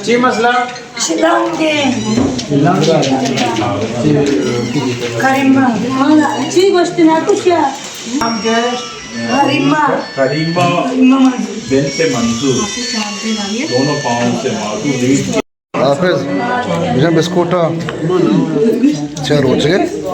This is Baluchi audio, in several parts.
چی مسئلہ؟ شلانگ ءَ۔ کریمہ۔ چی گوشت نا کشیا؟ کریمہ۔ کریمہ۔ کریمہ منظور۔ بنت منظور۔ دونوں پاؤں سے معذور۔ حافظ، بجن بسکوٹ ءَ چہ روچ گئے۔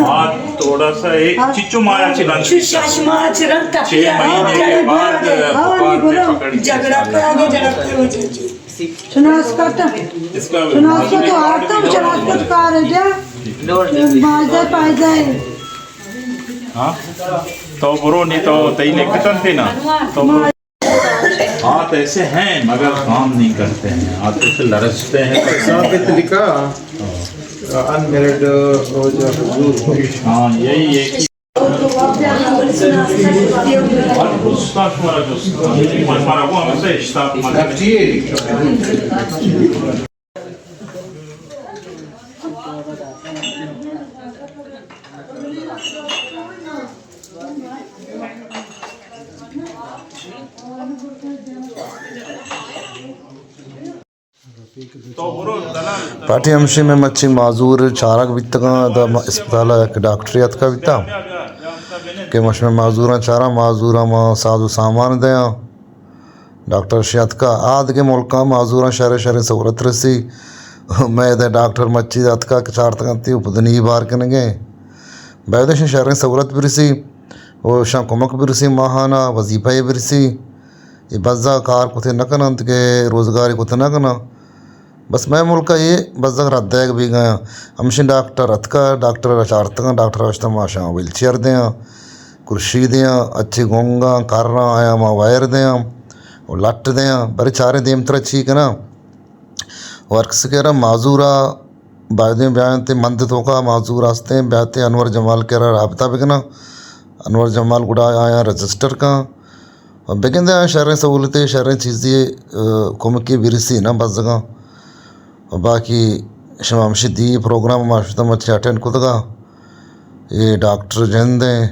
آ، تھوڑا سا ایک چچو مایا چلن۔ چھ مہینے کے بعد بخار نے پکڑ لیا۔ جھگڑا کرا دے، جھگڑا کرا دے۔ شناس کرتا۔ اس کا شناس کو تو آتا، شناس کو تو کار ہے جا۔ ماجدہ پاجدہ ہے۔ ہاں؟ تو برو نہیں تو تئی لکھتن تھے نا۔ تو برو۔ ہاتھ ایسے ہیں مگر کام نہیں کرتے ہیں، ہاتھ ایسے لرزتے ہیں۔ ثابت لکھا، انمیرڈ، ہاں، یہی ہے کہ پارٹی ہمشی میں مچی معذور چارگ بیتگاں، دا اسپتال ءَ یک ڈاکٹرے اتکا بیتا کہ مش میں معذوراں چاراں، معذوراں ما ساز و سامان دیاں۔ ڈاکٹر شی اتکا آ دگہ ملکاں معذوراں شریں شریں سہولت رسی۔ مئے دے ڈاکٹر مچی اتکا کہ چارتگاں تی پدنی بار کنگے۔ باید شریں سہولت برسی و شاں کمک برسی، ماہانہ وظیفہ برسی۔ اے بزگ کار کتے نہ کننت کہ روزگارے کت نہ کناں۔ بس مئے ملک ءَ اے بزگ رد دئیگ بیگا۔ ہمشی ڈاکٹر اتکا، ڈاکٹر ءَ چارتگاں، ڈاکٹر ءَ گوشتہ ما شاں ویل چیئر دیاں، کرشی دیاں، اچھی گونگاں، کراں، آیاں ما وائر دیاں و لٹ دیاں، برے چاریں دیمترا چی کناں۔ و ہر کسی کہ را معذورا بایدیں بیاینت، مند توکا معذور ہستیں، بیاتے انور جمال کہ را رابطہ بکناں۔ انور جمال گڑا آیاں رجسٹر کاں۔ و بگندے آ شریں سہولتے، شریں چیزے، آ، کمکے برسی نہ بزگاں۔ و باقی شما ہمشی دی پروگرام ما شتم اچھے اٹینڈ کتگا۔ اے ڈاکٹر جند ہیں،